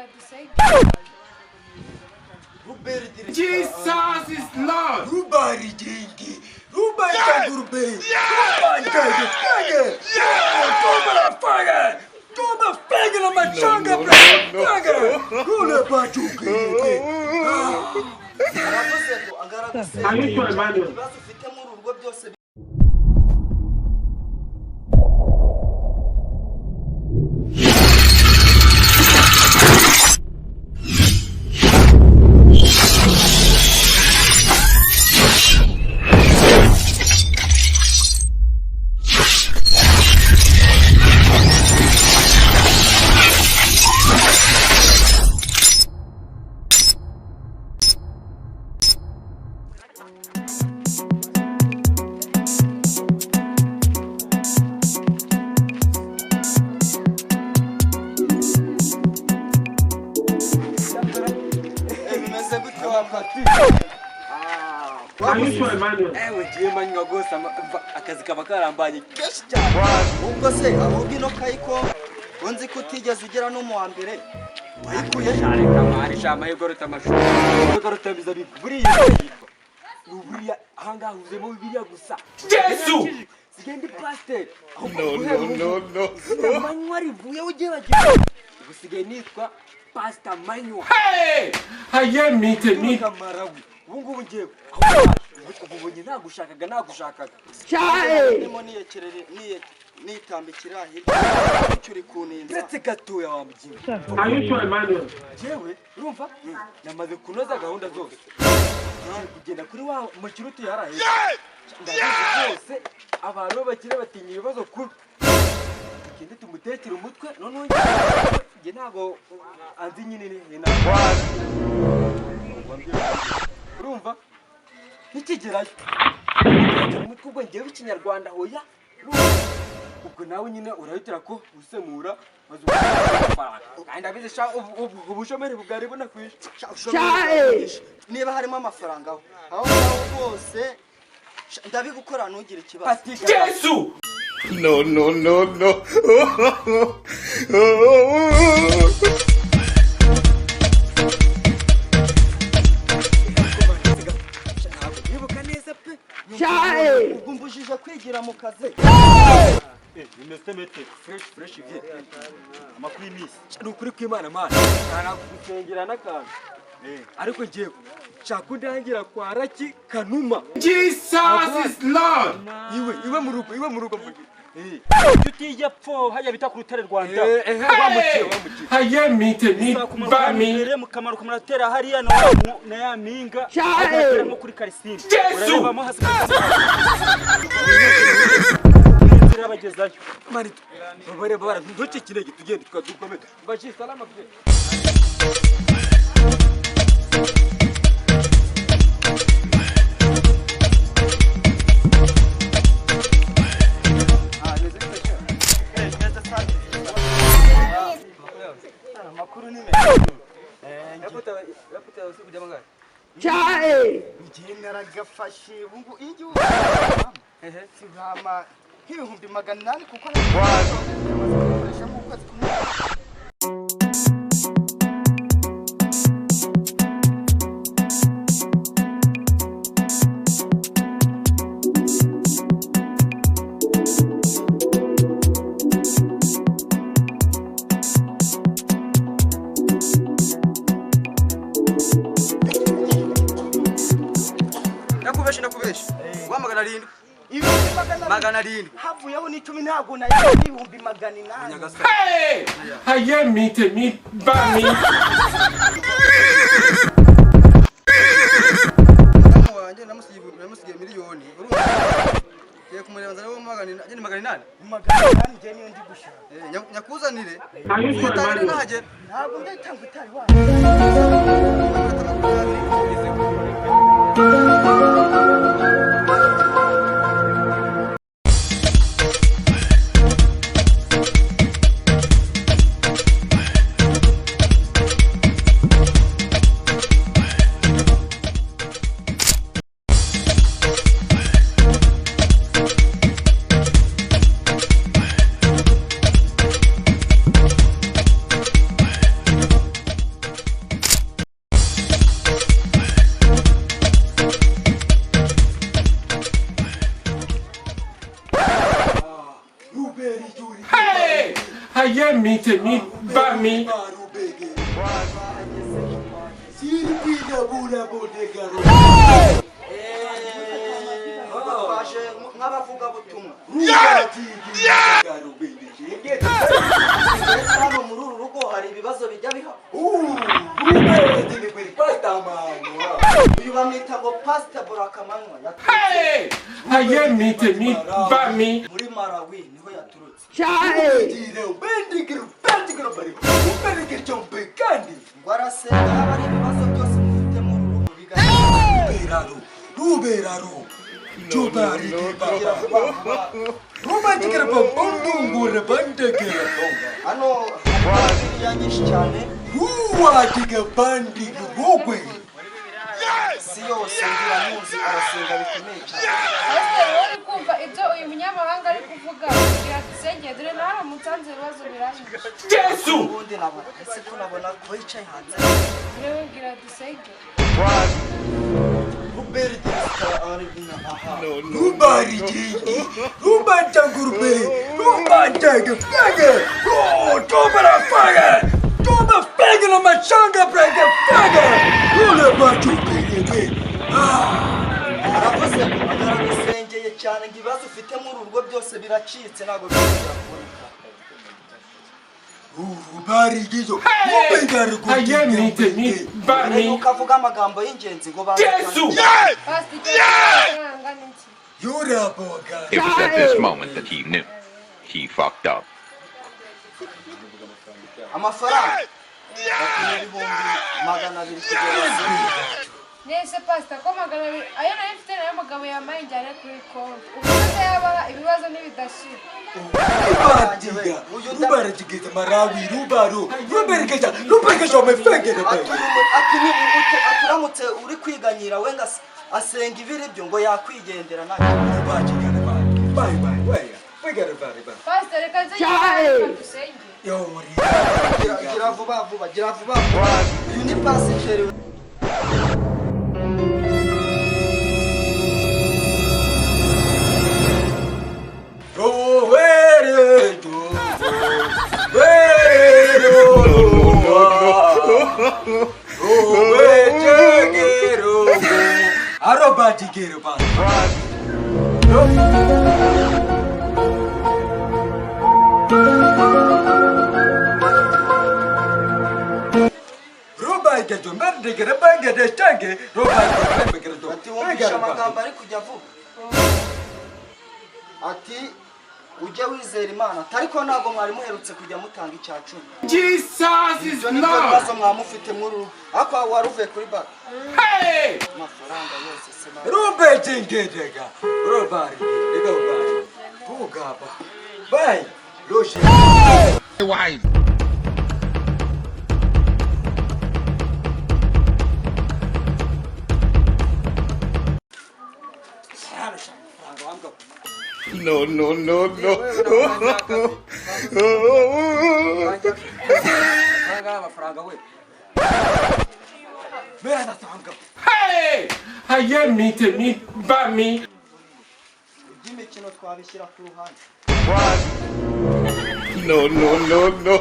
Aradusengera. Jesus is Lord. Rubari dingi, rubari kangurube, rubari kage kage, toma fage, toma fage na machanga bra, fage, kule bachuke. Aravuze ngo angaragusenga. Are you sure, Emmanuel? Ibibazo ufite muri uru rugo byose. Bimeze gute wapati? Are you sure, Emmanuel? Ewe ngiye manywa rwose akazi kaba karambanye kenshi cyane. Ubwo se ahubwo ino kayiko unzi ko utigeze ugera no mu wa mbere, wayikuye he? Cyane kamari sha, amahirwe aruta amashuri, amahirwe aruta imizabibu. Buriya ni buriya ahangaha huzuyemo Bibiliya gusa. Jesu! Sigaye ndi pasiteri ahubwo guhera ubu izina Manywa rivuyeho, ugiye bagira ubu sigaye nitwa Pasita Manywa. Hey! Ayé mi tèmi. Kamarawi ubu ngubu ngewe ahubwo ubu bunye nagushakaga nagushakaga. Ndimo niyekerere nitambikira hirya icyo uri kuninza. Uretse gatoya wa mugingo. Are you sure, Emmanuel? Jewe urumva namaze kunoza gahunda zose. Ngiye kugenda kuri wa mukiri utuye hariya hepfo, ndabizi rwose abantu b'abakire batinya ibibazo kubi. Tugende tumutekere umutwe, noneho njye ntabwo anzi nyine ni ntabwo urumva nikigerayo tumutekere umutwe. Ubwo njyewe Ikinyarwanda hoya, urumva? Ubwo nawe nyine urahitira ko usemura maze ukabona amafaranga, kandi ndabizi sha ubushomeri bwari bunakwishe. Sha, ushobora niba harimo amafaranga aho aho ngaho rwose, sha, ndabigukora ntugire ikibazo. Patika. Jesu! No, no, no, no. Ntabwo nibuka neza pe. Ubwo umbujije kwigira mu kazi. Bimeze mete fresh fresh vie, amakuru y'iminsi ni ukuri kw'Imana mana ntanagusengera n'akantu, ariko ngewe nshaka undangira kwa Raki Kanuma. Jesus is Lord. Iwe iwe mu rugo, iwe mu rugo mvuge. Inshuti y'epfo hajya bita ku rutare Rwanda. Wamukiye wamukiye. Ayé mi tèmi bá mi. Imbere mukamanuka muratera hariya na na ya mpinga muratera nko kuri Karisimbi. Yesu! Urarebamo hasigaye inzira yabagezayo. Mani babare babara, ntucike intege, tugende twadukomeza bashi salama pe. Amakuru ni meza. Ngiye naragafashe ubu ngubu iyo igihugu sigama nk'800,000 kuko namaze gukoresha nk'ukwezi kumwe. Ndakubeshe ndakubeshe wa 700. 700,000. 700. Havuyeho n'icumi ntabwo nayo 800,000. Hey! Ayé mi tèmi bá mi. Madamu wanjye namusigiye miliyoni, urumva ngiye kumureba nzana 800, 800. 800 njye niyo ndi gushaka. Nyakuzanire. Are you sure, Uyitangire Emmanuel? nahagera. Ntabwo ndayitanga utari wa. mi tèmi bá mi. Twaje nk'abavugabutumwa. Hano muri uru rugo hari ibibazo bijya bihaba. Uyu bamwita ngo Pasita Burakamanywa, yaturutse Hey! Ayé mi tèmi bá mi. muri Malawi, niho yaturutse. Ngo arasenga, haba ari ibibazo byose mufite muri uru rugo bigaragara. Kugira vuba vuba. Hano hari Bibiliya nyinshi cyane, si yose ngira muzi, arasenga bikomeye cyane. Pasiteri, wowe uri kumva ibyo uyu munyamahanga ari kuvuga? Kugira dusengere, dore nawe aramutse ibibazo biranyishe. Jésù! Ubundi nabona ese ko nabona ko yicaye hanze? Dore we, bwira dusengere. Ruberi Desita Arivina aha. Aravuze ngo aragusengeye cyane, ngo ibibazo ufite muri uru rugo byose biracitse, ntabwo bizongera kuboneka. Hey! Ayé mi tèmi bá Mbere mi. yuko avuga amagambo y'ingenzi ngo banze. Jésù! Pasiteri, icyo amafaranga ni iki? It was at this moment that he knew. He fucked up. Amafaranga bakwiye 200,000 kugera. Nese pasita, ko 200 ayo nari mfite nayo mugabo yamaye njyane kuri konti, ubwo se yabaha ibibazo ntibidashira? Ati uramutse uri kwiganyira we ngo asenga ibiri byo, ngo yakwigendera ntacyo. Pasita, reka nze njyane dusengere. Gira vuba vuba, gira vuba vuba. Uyu ni pasiteri. Ati wumvishe amagambo ari kujya avuga, ati ujye wizera Imana, ati ariko ntabwo mwari muherutse kujya mutanga icya cumi. Jesus is Ibyo nibyo Lord. bibazo mwamufite muri uru, ariko wari uvuye kuri banki. Hey! Amafaranga yose se nawe? No, no, no, no. Amafaranga we. Hey! Ayé mi tèmi bá mi. Iby'imikino twabishyira ku ruhande. No, no, no, no.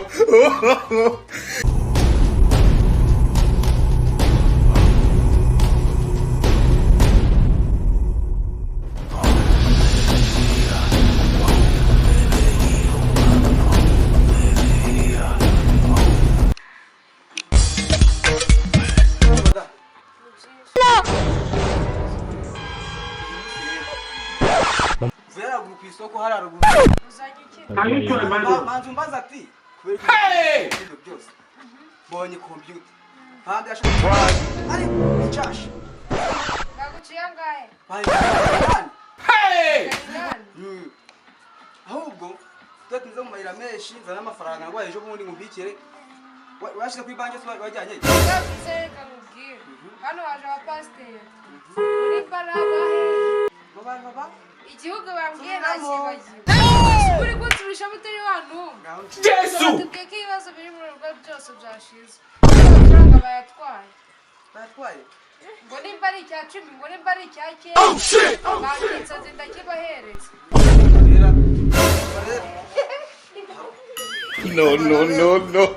Mvuye haruguru ku isoko, hari haruguru. Uzanye iki? Are you sure about it? Manzu mbaza ati kubera Hey! ibyo byose mbonye kompiyuta ntabwo yashaka, ariko icashe. Baguciye angahe? Bayani. Hey! 800. Ahubwo tuzatinze mu mayira menshi, nzana amafaranga ndwaye ejo bundi ngumbikire. Washyize kuri banki se wajyanye? Uzabwize, reka nkubwire, hano haje abapasiteri muri barabahe. Baba baba. Igihugu bambwiye ntakibagiwe, uri kunsubirisha mutari wantumva. Jésù! Batubwiye ko ibibazo biri mu rugo byose byashize, amafaranga bayatwaye. Batwaye. Ngo nimba ari icya cumi, ngo nimba ari icya kera, banditse ndakibahereza. Rero. No, no, no, no.